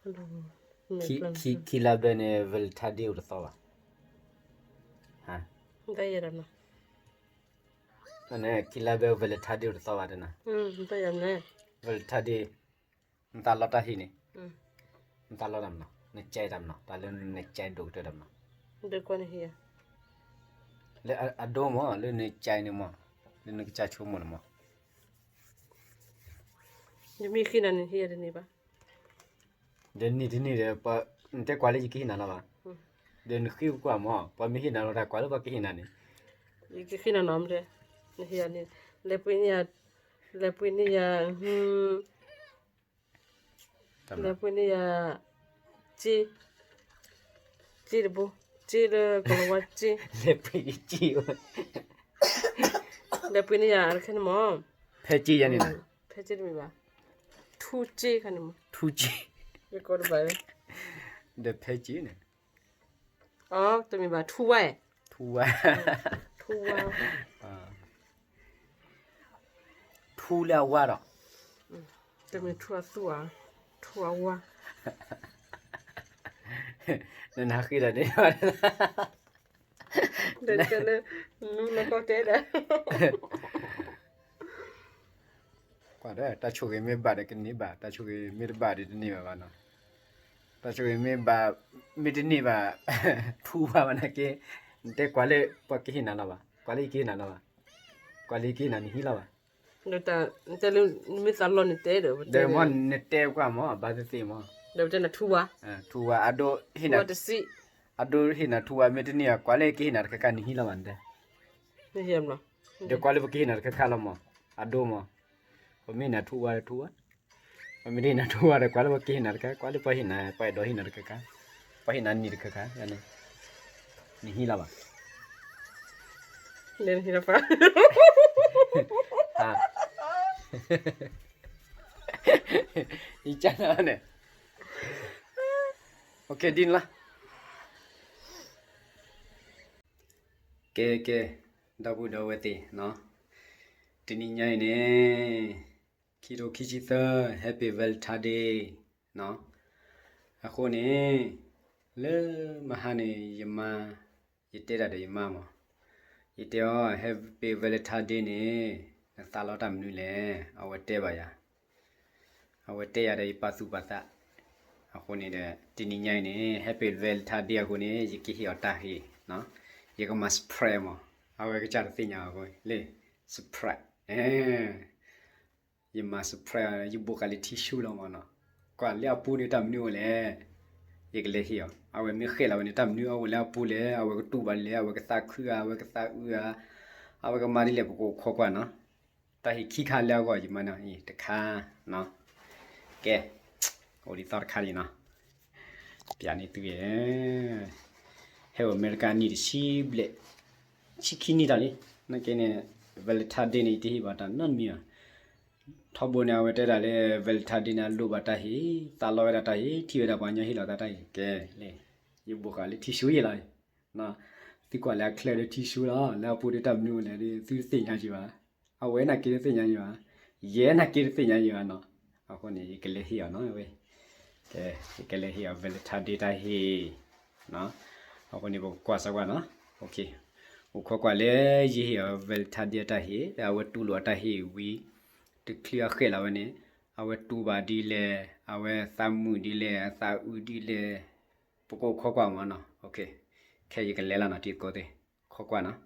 ခံလါဘျဲၣ်န့ၣ် Valentine Day အိၣ်တသီဘၣ်. ခံလါဘျဲၣ် Valentine Day အိၣ်တသီဘၣ်တနၤ. Valentine Day နသးလီတၢ်ဟ့ၣ်န့ၣ်, နသးလီတၢ်မနီၤ, နကဲတၢ်မနီၤ, တၢ်လၢနကဲဒိၣ်ကတၢၢ်တၢ်မနီၤ, လၢအဒိမး လၢနကဲန့ၣ်မး, လၢနကစၢ်ဆိကမိၣ်န့ၣ်မး. ယမ့ၢ်ဃ့နၤန့ၣ် ဟ့ၣ်ယၤတန့ၢ်ဘၣ်. ဒီးနံၤတနံၤဒီး နတဲကွၢ်လၢယကဟ့ၣ်နၤလီၤဘၣ်. ဒီးနဃ့ကွၢ်မး ပှၤမ့ၢ်ဟ့ၣ်နၤလီၤတၢ် ကွၢ်လၢပှၤကဟ့ၣ်နၤန့ၣ်, ယကဟ့ၣ်နၤနီၤမ့ၢ်တဲ, နဟ့ၣ်ယၤန့ၣ်, လဲၤပှ့ၤန့ၢ်ယၤ, လဲၤပှ့ၤန့ၢ်ယၤ, လဲၤပှ့ၤန့ၢ်ယၤ, စ့, စ့တဘိ, စ့လၢကလၤဝါစ့, လဲၤပှ့ၤန့ၢ်ယၤခဲန့ၣ်မး, ဖဲစ့ယၤန့ၣ်, ဖဲစ့တမ့ၢ်ဘၣ်, ထူစ့ခါန့ၣ်မး, ထူစ့, ယကိးတဘၣ်, ဒီးဖဲစ့န့ၣ် တမ့ၢ်ဘၣ် ထူဝါ, ထူဝါ, ထူဝါ, ထူလၢအဝါဒီး, တမ့ၢ်ထူအသူဧါ, ထူအဝါ, နနၤဃ့ဒီးန့ၣ်, ဒီးတဲလၢ, နူလီၤကီၢ်တဲဒီး ကွၢ်ဒီး တၢ်ဆိၣ်ဂ့ၤမ့ၢ်ဘၣ်ဒီးကန့ၢ်ဘၣ်, တၢ်ဆိၣ်ဂ့ၤမ့ၢ်တဘၣ်ဒီးတန့ၢ်ဘၣ်ဘၣ်နီၤ, တၢ်ဆိၣ်ဂ့ၤမ့ၢ်ဘၣ်, မ့ၢ်တန့ၢ်ဘၣ်, ထူဘၣ်ဘၣ်နာ်က့, နတဲကွၢ်လၢပှၤကဟ့ၣ်နၤလီၤဘၣ်, ကွၢ်လၢယကဟ့ၣ်နၤလီၤဘၣ်, ကွၢ်လၢယကဟ့ၣ်နၤနဟံးလီၤဘၣ်, နတဲလၢနမ့ၢ်သးလီန့ၣ်တဲဒီး, ဒီးမ့ၢ်နတဲကွၢ်မး ဘၣ်သ့ၣ်သ့ၣ်မး, ဒီးတဲနၤထူဝါ, ထူဝါ, အဒိ, အဒိဟ့ၣ်နၤထူဝါ မ့ၢ်တန့ၢ်ဘၣ် ကွၢ်လၢယကဟ့ၣ်နၤတခါခါ နဟံးလီၤဘၣ်နတဲ ဒီးကွၢ်လၢပကဟ့ၣ်နၤတခါခါလီၤမး, အဒိမး, ပမ့ၢ်နၤထူဝါဒီးထူဝါ, ပမ့ၢ်တဟ့ၣ်နၤထူဝါဒီး ကွၢ်လၢပကဟ့ၣ်နၤတခါ, ကွၢ်လၢပှၤဟ့ၣ်နၤ ပှၤအဲၣ်ဒိးဟ့ၣ်နၤတခါခါ, ပှၤဟ့ၣ်နၤနံၤတခါခါ, နဟံးလီၤဘၣ်, ယကန့ၣ်, ဒ်န့ၣ်လီၤ. ကဲကဲ, ဒီပုၢ်ဒီဝဲၢ်သ့ၣ်, တနံၤညါအံၤန့ၣ်, ခံထိခံဆံသၢ, Happy Valentine Day, အဃိန့ၣ်, လၢမဟါန့ၣ် ယမါ, ယတဲတၢ်ဒီးယမါမး, ယတဲအီၤ Happy Valentine Day န့ၣ်, နသးလီတၢ်မနုၤလဲၣ်, အဝဲတဲဘၣ်ယၤ အဝဲတဲယၤဒီးယပာ်သူၣ်ပာ်သး, အဃိန့ၣ်ဒီး တနံၤညါအံၤန့ၣ် Happy Valentine Day အဃိန့ၣ် ယကဟ့ၣ်အီၤတၢ်ဟ့ၣ်, ယကမၤ surprise မး, အဝဲကစၢ်တသ့ၣ်ညါအဃိ, လၢ surprise, ယမၤ surprise ယဘိးဃာ်လၢ tissue လီၤမးနီၤ, ကွၢ်လၢအပူၤန့ၣ်တၢ်မနုၤအိၣ်လဲၣ်, ယကလဲၤဟ့ၣ်အီၤ, အဝဲမ့ၢ်ဃဲၣ်လီၤဝဲန့ၣ် တၢ်မနုၤအိၣ်လၢအပူၤလဲၣ်, အဝဲကတူၢ်ဘၣ်ဒ်လဲၣ်, အဝဲကသးခုဧါ, အဝဲကသးအုးဧါ, အဝဲကမၤဒ်လဲၣ် ပကအိၣ်ခိးကွၢ်နီၤ, တၢ်ဟ့ၣ်ခံခါလၢအဂီၢ် ယမၤန့ၢ်တခါ, ကဲ, အိၣ်ဒ်သိးတခါလံနီၤ, ပျးန့ၢ်သု, ဟဲအိၣ်အမဲရကၤနံၣ်တဆံဘျဲၣ်, ဆံခံနံၣ်တၢ်လံ, နာ်က့န့ၣ်, Valentine Day န့ၣ် ယတဟ့ၣ်ဘၣ်တၢ်နီတမံၤဘၣ်, ထီဘိန့ၣ် အဝဲတဲဒၣ်လၢ Valentine Day န့ၣ် အလိၣ်ဘၣ်တၢ်ဟ့ၣ်, သးလီဝဲဒၣ်တၢ်ဟ့ၣ်, ထံၣ်ဝဲဒၣ်ပှၤကညီဟ့ၣ်လီၤသးတၢ်ဟ့ၣ်, ကဲ, ယဘိးဃာ်လၢ tissue ယဲလီၤ, သုကွၢ်လၢအချၢဒီး tissue လီၤ, လၢအပူၤဒီးတၢ်မနုၤအိၣ်လဲၣ်ဒီး သုတသ့ၣ်ညါက့ၤဘၣ်, အဝဲနာ်က့တသ့ၣ်ညါယဲဘၣ်, ယဲနာ်က့တသ့ၣ်ညါယဲဘၣ်နီၤ, အဃိန့ၣ် ယကလဲၤဟ့ၣ်အီၤနီၤ, ဝဲ, ကဲ, ယကလဲၤဟ့ၣ်အီၤ Valentine Day တၢ်ဟ့ၣ်, အဃိန့ၣ် ပကကွၢ်စၢၤကွၢ်နီၤ, အိၣ်ခိးကွၢ်လၢယဟ့ၣ်အီၤ Valentine Day တၢ်ဟ့ၣ်, လၢအဝဲတူၢ်လိာ်အတၢ်ဟ့ၣ်ဝံၤ, တချုးအဃဲၣ်လီၤဝဲန့ၣ်, အဝဲတူၢ်ဘၣ်ဒ်လဲၣ်, အဝဲသးမုာ်ဒ်လဲၣ်, အသးအုးဒ်လဲၣ်, ပကအိၣ်ခိးကွၢ်မးနီၤ, ခဲယကလဲၤလီၤနီၤ တံၤသကိးသ့ၣ်, ခိးကွၢ်နီၤ,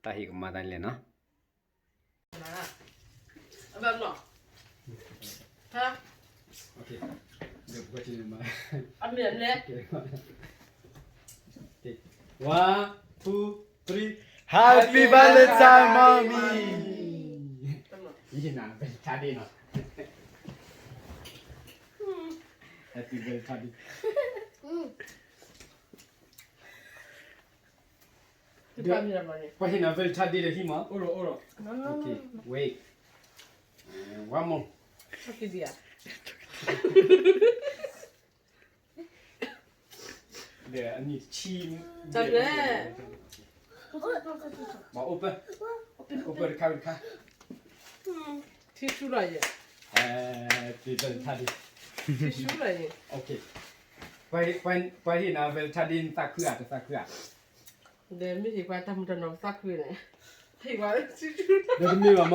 တၢ်ဟ့ၣ်ကမၤသးဒ်လဲၣ်နီၤ One, two, three, Happy Valentine, mommy. ယနာ် Valentine Day နီၤ, Happy Valentine Day. ပှၤဟ့ၣ်နၤ Valentine Day ဒီးဟံးမး, အိၣ်လီၤ, အိၣ်လီၤ, wait, one more, ဒီးအနံၣ်ဆံ, မၤ open, open တခါတခါ, ထံဆူလီၤယဲ, Happy Valentine Day. ထံဆူၣ်လီၤအံၤ, ပှၤဟ့ၣ်နၤ Valentine Day နသးခုဧါ တသးခုဧါ, ဒီးမ့ၢ်ဟ့ၣ်ပှၤတၢ်မုာ်တၢ်နီၢ်ပသးခုန့ၣ်, ဟ့ၣ်ပှၤထံဆူၣ်, ဒီးတမ့ၢ်ဘၣ်မး,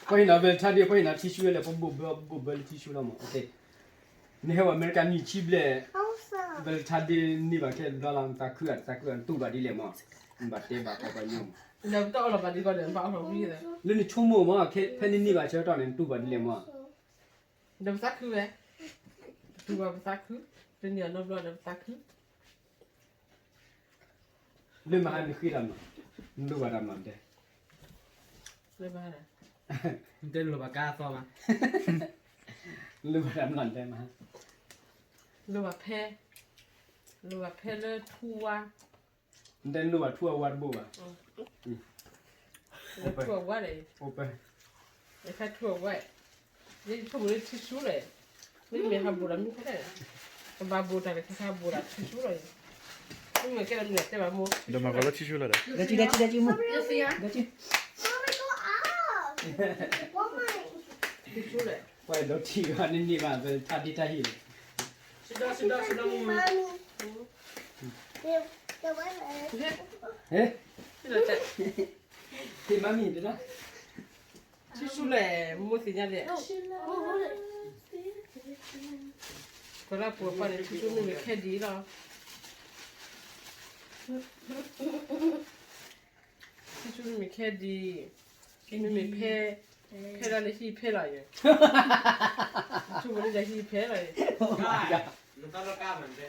ပှၤဟ့ၣ်နၤ Valentine Day ပှၤဟ့ၣ်နၤထံဆူၣ်ဝဲလဲၣ် ပဘိၣ်ဘၢ ပဘိၣ်ဘၢလၢထံဆူၣ်လီၤမး, နဟဲဝဲအမဲရကၤနံၣ်ဆံဘျဲၣ်, Valentine Day န့ၢ်ဘၣ်ခဲဘျီလီၤ နသးခုဧါ တသးခုဧါ နတူၢ်ဘၣ်ဒ်လဲၣ်မး, နဘၣ်တဲဘၣ်ပှၤပှၤညီမး, လၢနဆိကမိၣ်မး ဖဲနန့ၢ်ဘၣ်ဆၢကတီၢ်န့ၣ် နတူၢ်ဘၣ်ဒ်လဲၣ်မး ဒီးပသးခုဝဲ, ပတူၢ်ဘၣ်ပသးခု, တနံၤအနီတဘျီဒီးပသးခု, လၢမဟါနဃ့တၢ်မၤ, နလိၣ်ဘၣ်တၢ်မၤတဲ, လၢမဟါ, နတဲလိၣ်ဘၣ်ကါအသီမး, နလိၣ်ဘၣ်တၢ်မၤတဲမဟါ, လိၣ်ဘၣ်ဖဲ, လိၣ်ဘၣ်ဖဲလၢထူဝါ နတဲနလိၣ်ဘၣ်ထူအဝါတဘိဘၣ်, ထူအဝါဒီး, ဖဲထူအဝါ, ယဆိကမိၣ်လၢထံဆူၣ်လဲၣ်, မ့မ့ၢ်ဟးဘိၣ်ဒီးမ့ၢ်ဖဲလဲၣ်, ပဘၣ်ဘိၣ်တၢ်ဒီး ကဟးဘိၣ်ဒီးထံဆူၣ်လီၤ, မ့မ့ၢ်ကဲဒီးမ့ၢ်တဲဘၣ်မိၢ်, ဒီးမၤကီးလၢထံဆူၣ်လီၤဒီး, ဒီးထံ, ဒီးထံ, ဒီးထံ, ထံဆူၣ်လဲၣ်, ပှၤဒီးထံဂၤန့ၣ်န့ၢ်ဘၣ် ဖဲတၢ်ဒ့တၢ်ဟ့ၣ်လီၤ, ဆဒၢဆဒၢဆဒၢမူ, ဟ့ၣ်မၤမံၤတဒၣ်, ထံဆူၣ်လဲၣ် မိၢ်သ့ၣ်ညါလဲၣ်, ပှၤလၢပှၤပှၤန့ၣ် ထံဆူၣ်မ့မ့ၢ်ခဲဒ်လီၤ, ထံဆူၣ်မ့မ့ၢ်ခဲဒ်, မ့မ့ၢ်ဖဲ, ဖဲဒၣ်လၢဟံၣ်ဖဲလီၤယဲ, ထံဆူၣ်မ့ၢ်လၢဟံၣ်ဖဲလီၤယဲ, လၢဟံၣ်ကါလၢနဖဲ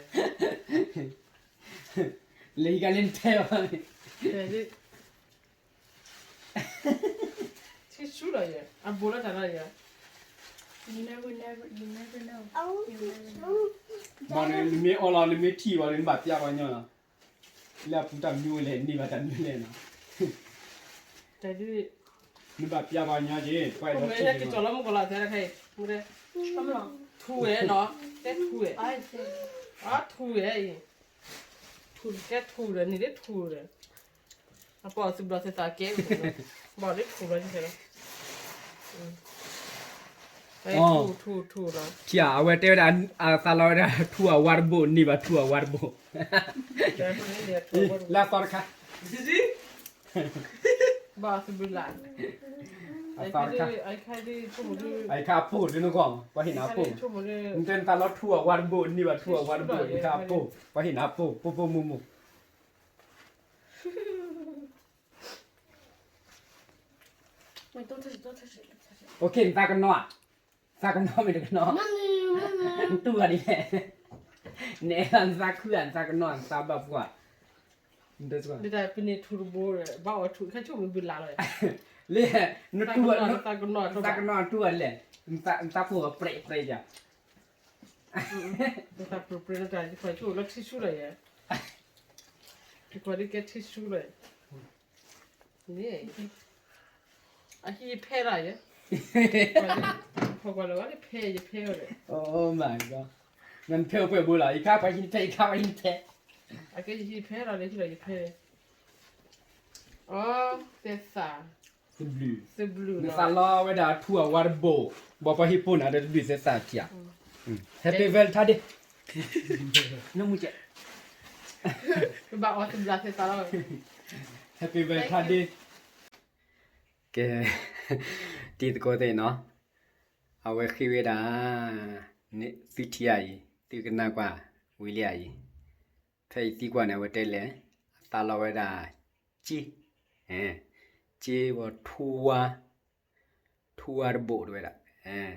လီၤ, ထံဆူၣ်လီၤယဲ, အဘိၣ်လီၤတၢ်လီၤယဲ, မ့ၢ်နမ့ၢ်အီလီၤ နမ့ၢ်ထံၣ်ဝဲလၢနဘၣ်ပျၢ်ပှၤညီလီၤ, လၢအပူၤတၢ်မနုၤလဲၣ် န့ၢ်ဘၣ်တၢ်မနုၤလဲၣ်နီၤ, နဘၣ်ပျၢ်ပှၤညီက့ၤ ပှၤအဲၣ်ဒိးထံၣ်က့ၤမး, ထူဝဲနီၤ, ကဲထူဝဲ, အထူဝဲအံၤ, ကဲထူဒီး န့ၢ်ဒ်ထူဒီး, အပီၢ်သုးဘျီသဲးသးကဲ, ဘၣ်ဒ်ထူလီၤ, ထူထူထူလီၤ, ထံၣ်ဧါ အဝဲတဲဝဲဒၣ် အသးလီဝဲဒၣ်ထူအဝါတဘိ န့ၢ်ဘၣ်ထူအဝါတဘိ, လၢအသီတခါ ဘၣ်သုးဘျုးလၢ်, အသီတခါ, အယခါအပိၢ်ဒ်နဂီၢ်, ပှၤဟ့ၣ်နၤအပိၢ်, နတဲနသးလီထူအဝါတဘိ န့ၢ်ဘၣ်ထူအဝါတဘိ ယခါအပိၢ်, ပှၤဟ့ၣ်နၤအပိၢ် ပိၢ်ပိၢ်မူမူ နသးကနီၤဧါ, သးကနီၤမ့ၢ်တကနီၤ, နတူၢ်ဘၣ်ဒ်လဲၣ်, နအဲၣ်နသးခုဧါ နသးကနီၤ နသးဘၣ်ပှၢ်, ဒ်တၢ်ပန့ၢ်ထူတဘိ, ဘၣ်အီၣ်ထူ ခါဆိကမိၣ်ဘုလၢ်လီၤ, လၢ, နတူၢ်, သးကနီၤတူၢ်ဘၣ်လဲၣ်, နသးဖိၣ်ပြဲးပြဲးယၤ, နသးပြဲးပြဲးလၢတၢ် ယကွၢ်ဆိလီၤထံဆူၣ်လီၤယဲ, ယကွၢ်ဒ်ကဲထံဆူၣ်လီၤ, န့ၣ်, အဟံၣ်ဖဲလီၤယဲ, ကွၢ်လၢဝဲဖဲယဖဲဝဲလဲၣ်, Oh my god, နဖဲအိၣ်ဖဲဘိလီၤ ယခါပှၤဟံၣ်ဖဲ ယခါပှၤဟံၣ်ဖဲ, အကဲယဟံၣ်ဖဲလီၤ လၢဟံၣ်လီၤယဖဲ, အီ သဲသး, သဘျုး, သဘျုး, နသးလီဝဲဒၣ်ထူအဝါတဘိ, ဘၣ်ပှၤဟံၣ်ပိၢ်နၤဒီးသဘျုးသဲသးထံၣ်ဧါ, Happy Valentine Day, နမုၢ်ကဲ, ဘၣ်အီၣ်သဘျုးသဲသးလီ, Happy Valentine Day, ကဲ, တံၤသကိးသ့ၣ်နီၤ, အဝဲဃ့ဝဲဒၣ်, သုထံၣ်ဧါအံၤ သုကနၣ်ကွၢ်, ဝံၤလံဧါအံၤ, ဖဲအံၤသံကွၢ်န့ၣ် အဝဲတဲလဲၣ်, အသးလီဝဲဒၣ်, က့, က့ဝီထူဝါ, ထူဝါတဘိတဝဲဒၣ်,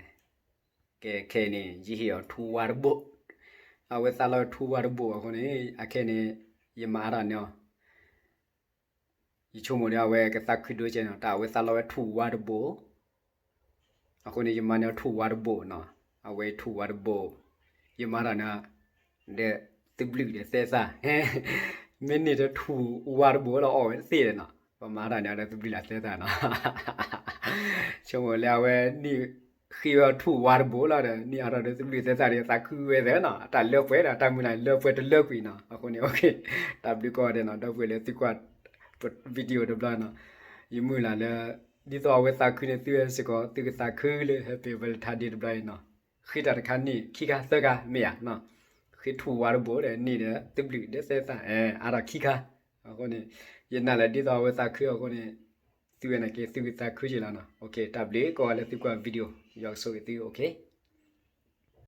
ကဲခဲအံၤန့ၣ် ယဟ့ၣ်အီၤထူဝါတဘိ, အဝဲသးလီဝဲထူဝါတဘိအဃိန့ၣ် အခဲအံၤန့ၣ်, ယမၤအါထီၣ်န့ၢ်အီၤ ယဆိကမိၣ်ဒီးအဝဲကသးခုဒိကဲနီၤ တၢ်အဝဲသးလီဝဲထူၣ်ဝါတဘိ, အဃိန့ၣ် ယမၤန့ၢ်အီၤထူၣ်ဝါတဘိနီၤ, အဝဲထူၣ်ဝါတဘိ, ယမၤတၢ်န့ၣ်, ဒီးသဘျုးဒီးသဲသၣ်, မ့ၢ်န့ၢ်ဒီးထူၣ်ဝါတဘိလီၤအီၣ်ဝဲတသ့နီၤ, ပမၤတၢ်န့ၣ်ဒီးသဘျုးလၢသဲသၣ်နီၤ, ဆိကမိၣ်လၢအဝဲန့ၣ် ဃ့ဝဲထူၣ်ဝါတဘိလီၤဒီး န့ၢ်အါထီၣ်ဒီးသဘျုးသဲသၣ်ဒီးသးခုဝဲသ့နီၤ, တၢ်လၢပှဲၤဒီး တၢ်မုၢ်လၢ်လၢပှဲၤတလၢကွံာ်နီၤ, အဃိန့ၣ် တၢ်ဘျုးကိးဂၤဒဲးနီၤ ဒီပုၢ်ဝဲၢ်လၢသုကွၢ် video တဘျီနီၤ, ယမုၢ်လၢ်လၢ ဒ်သိးအဝဲသးခုန့ၣ် သုဝဲစ့ၢ်ကီး သုကသးခုလၢ Happy Valentine Day တဘျီအံၤနီၤ, ဃ့တၢ်တခါန့ၣ် ခံခါသၢခါမ့ၢ်ဧါနီၤ, ဃ့ထူၣ်ဝါတဘိဒီးန့ၣ်ဒီး သုဘျုးဒဲးသဲသၣ် အါထီၣ်ခံခါ, အဃိန့ၣ် ယနာ်လၢဒ်သိးအဝဲသးခုအဃိန့ၣ် သုဝဲန့ၣ်က့ သုကသးခုက့ၤလီၤနီၤ. တၢ်ဘျုးကိးဂၤလၢသုကွၢ် video ယွၤကဆိၣ်ဂ့ၤသု okay.